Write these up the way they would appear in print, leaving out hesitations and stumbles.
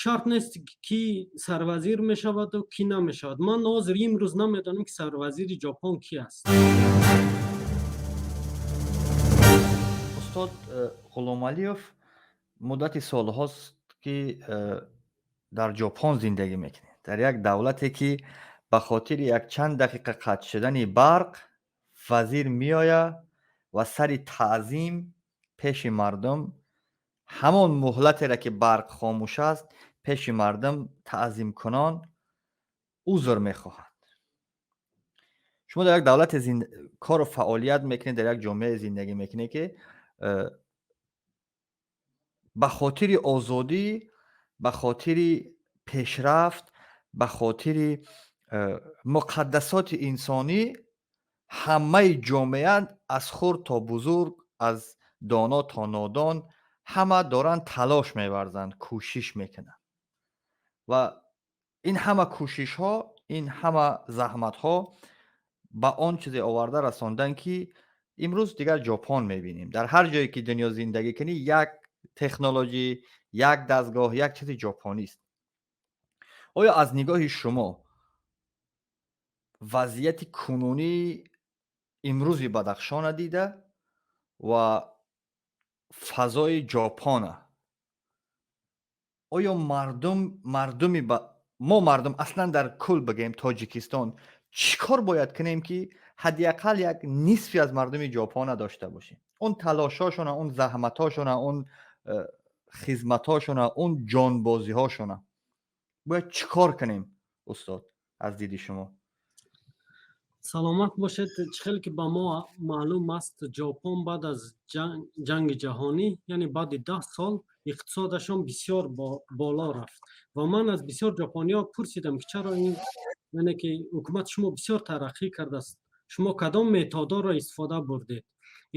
Шарт нест, ки сарвазир мешаваду ки намешавад. Ман ҳозир имрӯз намедонам, ки сарвазири Ҷопон ки аст. Устод Ғуломалиев муддати солҳост, ки дар Ҷопон зиндагӣ мекунед, дар як давлате, ки ба хотири якчанд дақиқа қатъ шудани барқ вазир меояд ва сари таъзим пеши мардум, ҳамон муҳлатеро, ки барқ хомӯш аст, пеши мардум таъзимкунон узр мехоҳад. Шумо дар як давлате кору фаъолият мекунед, дар як ҷомеае зиндагӣ мекунед, ки ба хотири озодӣ, ба хотири пешрафт, ба хотири муқаддасоти инсонӣ ҳамаи ҷомеа, аз хурд то бузург, аз доно то нодон, ҳама доранд талош меварзанд, кӯшиш мекунанд ва ин ҳама кӯшишҳо, ин ҳама заҳматҳо ба он чизе оварда расонданд, ки имрӯз дигар Ҷопон мебинем. Дар ҳар ҷое ки дунё зиндагӣ кунӣ, як технологӣ, як дастгоҳ, як чизи ҷопонист. Оё аз нигоҳи шумо вазъияти кунунии имрӯзи Бадахшона дида ва фазои Ҷопона, оё мардум, мардуми мо, мардум аслан, дар кул бигӯем, Тоҷикистон, чӣ кор бояд кунем, ки ҳадди ақал як нисфи аз мардуми Ҷопона дошта бошем, он талошҳошона, он заҳматҳошона, он хизматҳошона, он ҷонбозиҳошона? Бояд чӣ кор кунем, устод, аз диди шумо? Саломат бошед. Чӣ хеле ки ба мо маълум аст, Ҷопон баъд аз ҷанги ҷаҳонӣ, яъне баъди 10 сол, иқтисодашон бисёр боло рафт. Ва ман аз бисёр ҷопониҳо пурсидам, ки чаро ин, яъне ки ҳукумати шумо бисёр тараққӣ кардааст, шумо кадом методҳоро истифода бурдед?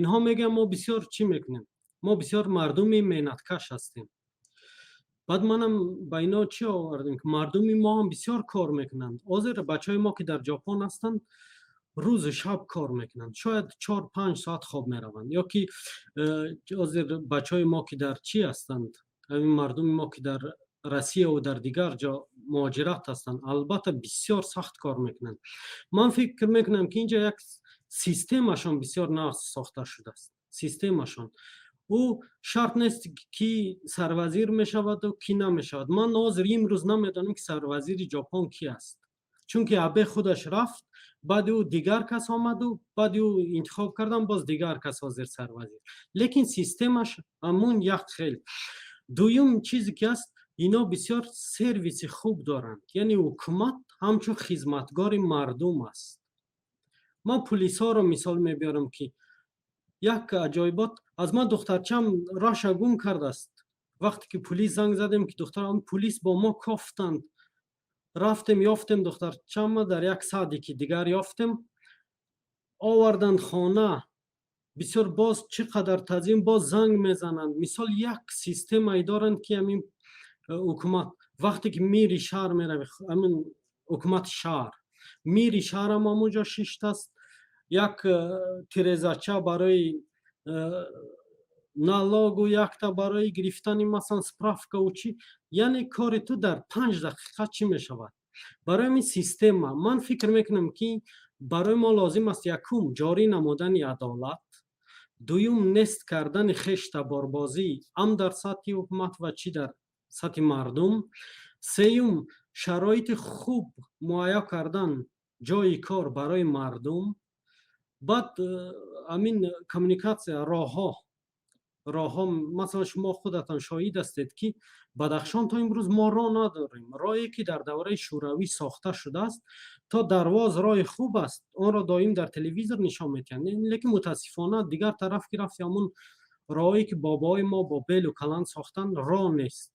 Инҳо мегӯянд: «Мо бисёр чӣ мекунем, мо бисёр мардуми меҳнаткаш ҳастем». Баъд манам ба ино чӣ овардем, ки мардуми мо ҳам бисёр кор мекунанд. Ҳозир бачаҳои мо, ки дар Ҷопон ҳастанд, рӯзу шаб кор мекунанд, шояд 4-5 соат хоб мераванд. Ё ки ҳозир бачаҳои мо, ки дар чӣ ҳастанд, ҳамин мардуми мо, ки дар Россияву дар дигар ҷо муҳоҷират ҳастанд, албатта, бисёр сахт кор мекунанд. Ман фикр мекунам, ки инҷа як системашон бисёр нағз сохта шудааст, системашон. Ӯ шарт нест, ки сарвазир мешаваду ки намешавад. Ман ҳозир имрӯз намедонам, ки сарвазири Ҷопон ки аст, чунки Абе худаш рафт, баъди ӯ дигар кас омаду, баъди ӯ интихоб кардам, боз дигар кас ҳозир сарвазир, лекин системаш ҳамун як хел. Дуюм чизе ки аст, ино бисёр сервиси хуб доранд, яъне ҳукумат ҳамчун хизматгори мардум аст. Ман пулисҳоро мисол мебиёрам, ки як аҷоибот аз ман: духтарчам роҳша гум кардааст. Вақте ки пулис занг задем, ки духтарам, пулис бо мо кофтанд, рафтем, ёфтем духтарчама, дар як садики дигар ёфтем, оварданд хона. Бисёр боз чӣ қадар тазим, боз занг мезананд. Мисол, як системае доранд, ки ҳамин ҳукумат, вақте ки мири шаҳр мерави, ҳамин ҳукумати шаҳр, мири шаҳрам ҳамонҷо шиштааст, як тирезача барои налогу, якта барои гирифтани, масалан, справкаву чӣ, яъне кори ту дар 5 дақиқа чӣ мешавад. Барои ҳамин система, ман фикр мекунам, ки барои мо лозим аст: якум, ҷорӣ намудани адолат; дуюм, нест кардани хештаборбозӣ ҳам дар сатҳи ҳукумат ва чӣ дар сатҳи мардум; сеюм, шароити хуб муҳайё кардан, ҷойи кор барои мардум; баъд ҳамин коммуникатсия, роҳҳо. Масалан, шумо худатон шоҳид ҳастед, ки Бадахшон то имрӯз мо роҳ надорем. Роҳе, ки дар давраи Шӯравӣ сохта шудааст, то Дарвоз роҳи хуб аст, онро доим дар телевизор нишон медиҳанд, лекин мутаассифона дигар тараф ки рафти, ҳамун роҳое, ки бобоҳои мо бо белу каланд сохтанд, роҳ нест.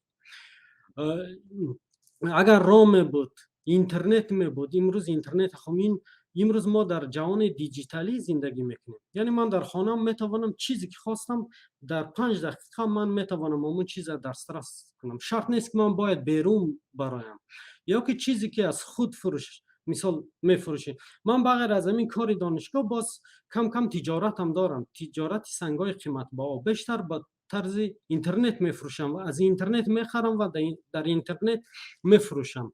Агар роҳ мебуд, интернет мебуд. Имрӯз интернет, хом, ин имрӯз мо дар ҷаҳони диҷиталӣ зиндагӣ мекунем, яъне ман дар хонаам метавонам чизе ки хостам, дар 5 дақиқа ман метавонам ҳамон чиза дастрас кунам. Шарт нест, ки ман бояд берун бароям. Ё ки чизе ки аз худ фурӯш, мисол, мефурӯшем. Ман ба ғайр аз ҳамин кори донишгоҳ боз кам кам тиҷоратам дорам, тиҷорати сангҳои қиматбаҳо, бештар ба тарзи интернет мефурӯшам ва аз интернет мехарам ва дар интернет мефурӯшам.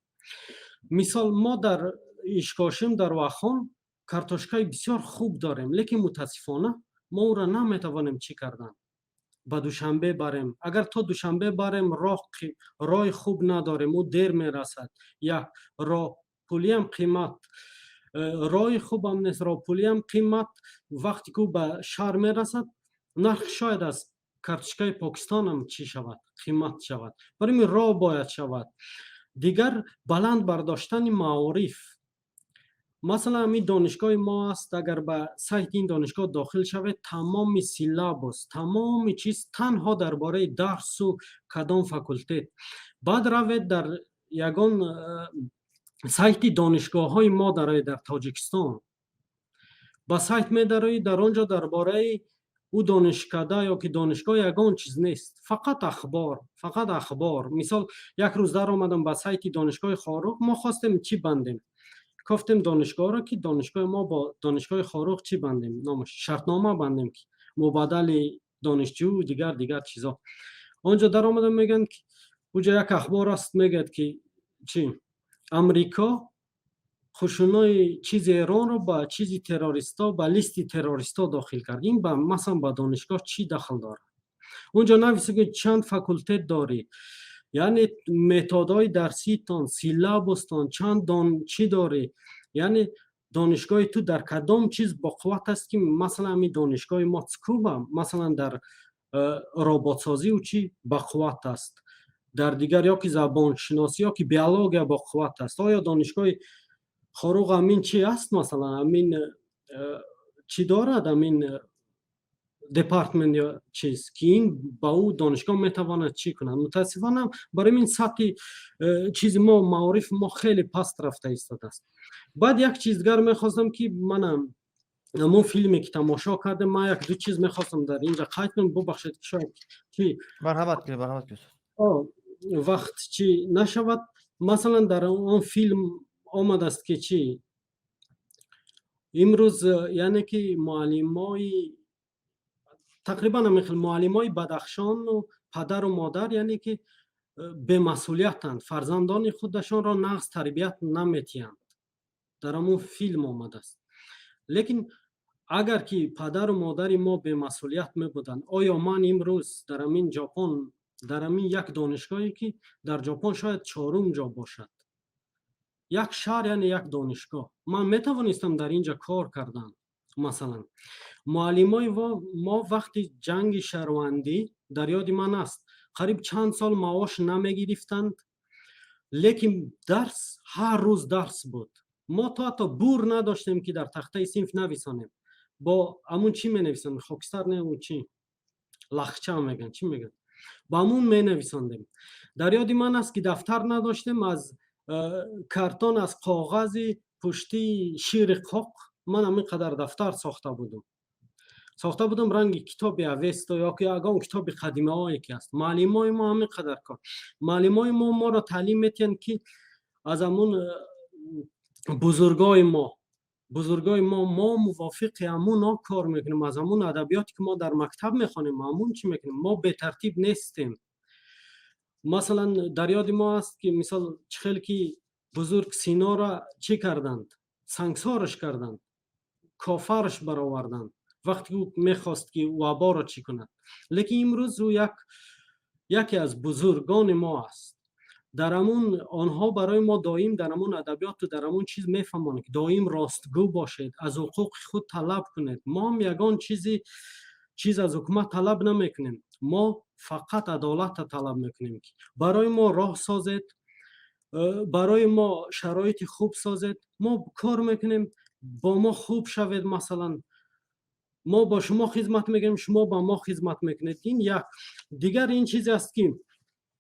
Мисол, мо дар Ишкошим, дар Вахон картошкаи бисёр хуб дорем, лекин мутаассифона мо ӯро наметавонем чӣ кардан, ба Душанбе барем. Агар то Душанбе барем, роҳи хуб надорем, ӯ дер мерасад. Як роҳ пулиам қимат, роҳи хубам нест, роҳпулиам қимат. Вақте ки ӯ ба шаҳр мерасад, нарх шояд аз картошкаи Покистонам чӣ шавад, қимат шавад. Барои ин роҳ бояд шавад. Дигар, баланд бардоштани маориф. Масалан, ҳамин донишгоҳи мо аст. Агар ба сайти ин донишгоҳ дохил шавед, тамоми syllabus, тамоми чиз танҳо дар бораи дарсу кадом факултет. Баъд равед дар ягон сайти донишгоҳҳои мо дароед дар Тоҷикистон, ба сайт медароӣ, дар он ҷо дар бораи ӯ донишкада ё ки донишгоҳ ягон чиз нест, фақат ахбор, фақат ахбор. Мисол, як рӯз даромадам ба сайти донишгоҳи Хоруғ. Мо хостем чӣ бандем, кофтем донишгоҳро, ки донишгоҳи мо бо донишгоҳи Хоруғ чӣ бандем, номаш шартнома бандем, ки мубаддали донишҷӯ, дигар дигар чизо. Он ҷо даромадам, мегӯянд, ки уҷо як ахбор аст, мегӯяд, ки чӣ, Амрико хушунои чизи Эронро ба чизи террористо, ба листи террористо дохил кард. Ин ба масалан ба донишгоҳ чӣ дахл дорад? Он ҷо нависа, ки чанд факултет дорӣ, яъне методҳои дарситон, syllabus тон чанд дон чӣ дорӣ, яъне донишгоҳи ту дар кадом чиз боқувват аст, ки масалан ҳамин донишгоҳи мо Цукуба масалан дар роботсозию чӣ бақувват аст, дар дигар ё ки забоншиносӣ, ё ки биология боқувват аст. Оё донишгоҳи Хоруғ ҳамин чӣ аст, масалан, ҳамин чӣ дорад, ҳамин департмент ё чиз, ки ин ба ӯ донишгоҳ метавонад чӣ кунад? Мутаассифона, барои ин сатҳи чизи мо, маорифи мо хеле паст рафта истодааст. Баъд як чиз дигар мехостам, ки манам ҳамон филме, ки тамошо кардем, ман як ду чиз мехостам дар инҷа қайд кунам. Бубахшед, ки шояд чи Марҳамат кунед, марҳамат кунед. Вақт чӣ нашавад. Масалан, дар он филм омадааст, ки чӣ, имрӯз, яъне ки муаллимои, тақрибан ҳамин хел, муаллимои Бадахшону падару модар, яъне ки бемасъулиятанд, фарзандони худашонро нағз тарбият наметиҳанд. Дар ҳамон филм омадааст. Лекин агар ки падару модари мо бемасъулият мебуданд, оё ман имрӯз дар ҳамин Ҷопон, дар ҳамин як донишгоҳе, ки дар Ҷопон шояд чорум ҷо бошад, як шаҳр, яъне як донишгоҳ, ман метавонистам дар ин ҷо кор кардан? Масалан, муаллимои мо вақти ҷанги шаҳрвандӣ, дар ёди ман аст, қариб чанд сол маош намегирифтанд, лекин дарс, ҳар рӯз дарс буд. Мо то ҳатто бур надоштем, ки дар тахтаи синф нависонем. Бо ҳамун чӣ менависанд, хокистар не, ӯ чӣ, лахча мегӯянд, чӣ мегӯянд, ба ҳамун менависондем. Дар ёди ман аст, ки дафтар надоштем, аз картон, аз коғази пуштии шири қоқ ман ҳамин қадар дафтар сохта будам, ранги китоби Авесто ё ки ягон китоби қадимаҳое ки аст. Муаллимои мо ҳамин қадар кор, муаллимои мо моро таълим метиҳанд, ки аз ҳамун бузургои мо мо мувофиқи ҳамуно кор мекунем, аз ҳамун адабиёте, ки мо дар мактаб мехонем, ҳамун чӣ мекунем. Мо бетартиб нестем. Масалан, дар ёди мо аст, ки мисол, чӣ хел ки бузург Синора чӣ карданд, сангсораш карданд, кофараш бароварданд, вақте ӯ мехост, ки ваборо чӣ кунад. Лекин имрӯз ӯ яке аз бузургони мо аст. Дар ҳамун онҳо барои мо доим дар ҳамун адабиёту дар ҳамун чиз мефаҳмонанд, ки доим ростгӯ бошед, аз ҳуқуқи худ талаб кунед. Мо ҳам ягон чизи чиз аз ҳукумат талаб намекунем, мо фақат адолатро талаб мекунем, ки барои мо роҳ созед, барои мо шароити хуб созед, мо кор мекунем, бо мо хуб шавед. Масалан, мо бо шумо хизмат мекунем, шумо ба мо хизмат мекунед. Ин як. Дигар ин чизе аст, ки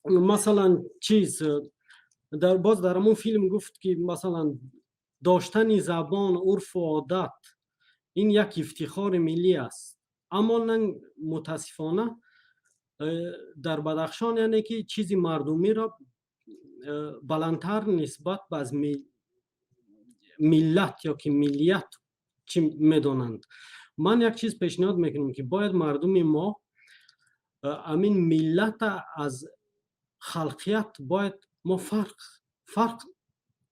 масалан, чиз боз дар ҳамон филм гуфт, ки масалан, доштани забон, урфу одат ин як ифтихори миллӣ аст. Аммо мутаассифона, дар Бадахшон, яъне ки чизи мардумиро баландтар нисбат ба аз миллат ё ки миллият чӣ медонанд. Ман як чиз пешниҳод мекунам, ки бояд мардуми мо Амин миллата аз халқият бояд мо фарқ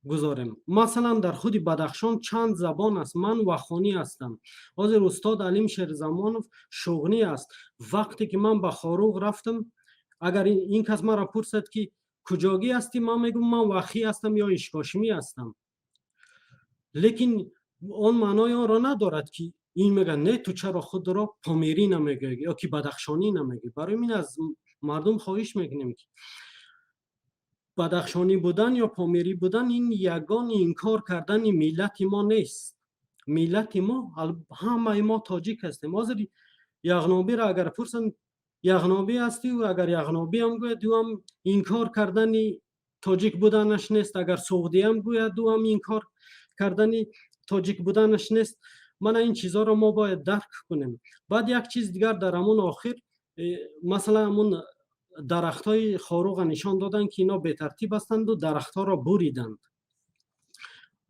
гузорем. Масалан, дар худи Бадахшон чанд забон аст. Ман вахонӣ ҳастам, ҳозир устод Алим Шерзамонов шуғнӣ аст. Вақте ки ман ба Хоруғ рафтам, агар ин кас маро пурсад, ки куҷогӣ ҳастӣ, ман мегӯм, ман вахӣ ҳастам ё ишкошимӣ ҳастам. Лекин он маънои онро надорад, ки ин мегӯяд: «Не, ту чаро худро помирӣ намегӯӣ ё ки бадахшонӣ намегӯӣ?» Барои ин аз мардум хоҳиш мекунем, ки бадахшонӣ будан ё помирӣ будан ин ягон инкор кардани миллати мо нест. Миллати мо, ҳамаи мо тоҷик ҳастем. Ҳозир яғнобиро агар пурсанд: «Яғнобӣ ҳастӣ?» Агар яғнобиам гӯяд, ӯам инкор кардани тоҷик буданаш нест. Агар суғдиам гӯяд, ӯам инкор кардани тоҷик буданаш нест. Мана ин чизҳоро мо бояд дарк кунем. Баъд як чиз дигар дар ҳамон охир, масалан, ҳамон дарахтҳои Хоруға нишон доданд, ки ино бетартиб ҳастанду дарахтҳоро буриданд.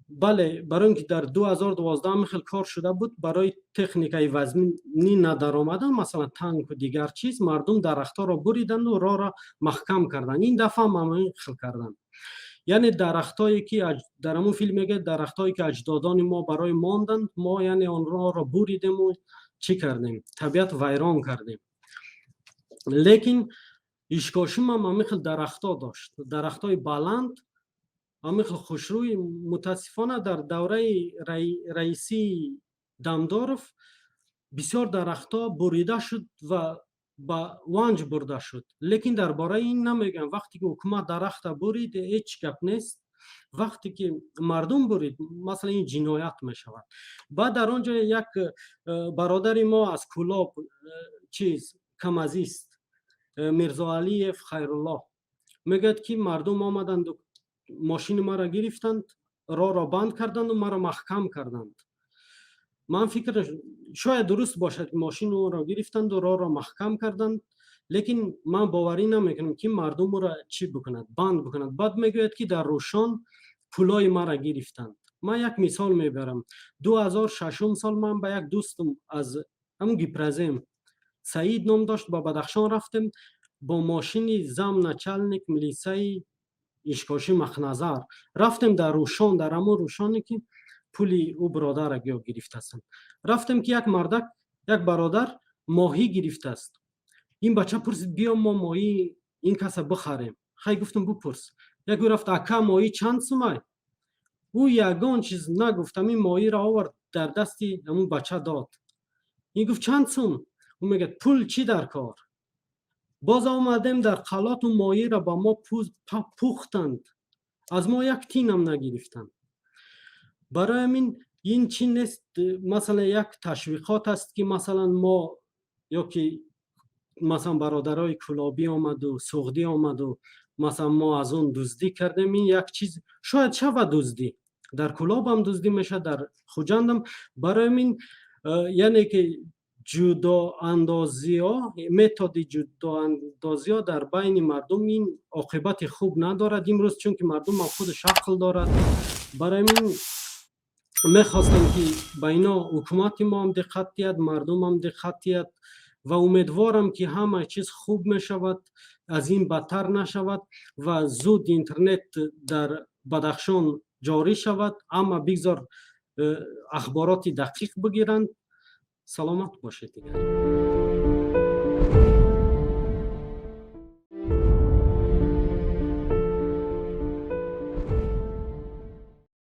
Бале, барои ин ки дар 2012 хел кор шуда буд, барои техникаи вазнӣ надаромадан, масалан, танку дигар чиз, мардум дарахтҳоро буриданду роҳро маҳкам карданд. Ин дафъа ҳам ҳамин хел карданд. Яъне дарахтҳое ки дар ҳамон филм мегӯяд, дарахтҳое ки аҷдодони мо барои монданд, мо яъне онҳоро буридему чӣ кардем, табиат вайрон кардем. Лекин Ишкошим ҳам ҳамин хел дарахтҳо дошт, дарахтҳои баланд, ҳамин хел хушрӯй. Мутаассифона, дар давраи раисии Дамдоров бисёр дарахтҳо бурида шуд ва ба Ванҷ бурда шуд. Лекин дар бораи ин намегӯям. Вақте ки ҳукумат дарахта бурид, ҳеҷ гап нест, вақте ки мардум бурид, масалан, ин ҷиноят мешавад. Баъд дар он ҷо як бародари мо аз Кӯлоб, чиз, камазист Мирзоалиев Хайруллоҳ мегӯяд, ки мардум омаданду мошини маро гирифтанд, роҳро банд карданду маро маҳкам карданд. Ман фикр, шояд дуруст бошад, ки мошини ӯро гирифтанду роҳро маҳкам карданд, лекин ман боварӣ намекунам, ки мардум ӯро чӣ бикунад, банд бикунад. Баъд мегӯяд, ки дар Рӯшон пулои маро гирифтанд. Ман як мисол мебарам. 2006-ум сол ман ба як дӯстам аз ҳамун Гипрозем, Саид ном дошт, ба Бадахшон рафтем бо мошини зам начальник милисаи Ишкошӣ Махназар. Рафтем дар Рӯшон, дар ҳамон Рӯшоне ки пули ӯ бародара гиё гирифтаастанд. Рафтем, ки як мардак, як бародар моҳӣ гирифтааст. Ин бача пурсид: «Биё, мо моҳии ин каса бихарем». Хай, гуфтам, бипурс. Яке рафт: «Ака, моҳӣ чанд сумай?» Ӯ ягон чиз нагуфт, ҳамин моҳиро овард, дар дасти ҳамун бача дод. Ин гуфт: «Чанд сум?» Ӯ мегӯяд: «Пул чӣ дар кор?» Боз омадем дар Қалот, ӯ моҳиро ба мо пухтанд, аз мо як тинам нагирифтанд. Барои ҳамин ин чӣ нест, масалан, як ташвиқот аст, ки масалан мо ё ки масалан бародарои кӯлобӣ омаду суғдӣ омаду, масалан, мо аз он дуздӣ кардем. Ин як чиз шояд шавад, дуздӣ дар Кӯлобам дуздӣ мешавад, дар Хуҷандам. Барои ҳамин, яъне ки ҷудоандозиҳо, методи ҷудоандозиҳо дар байни мардум, ин оқибати хуб надорад имрӯз, чунки мардум ҳам худаш ақл дорад. Барои ҳамин мехостам, ки ба ино ҳукумати мо ҳам диққат диҳад, мардумам диққат диҳад ва умедворам, ки ҳама чиз хуб мешавад, аз ин бадтар нашавад ва зуд интернет дар Бадахшон ҷорӣ шавад. Амма бигзор ахбороти дақиқ бигиранд. Саломат бошед дигар.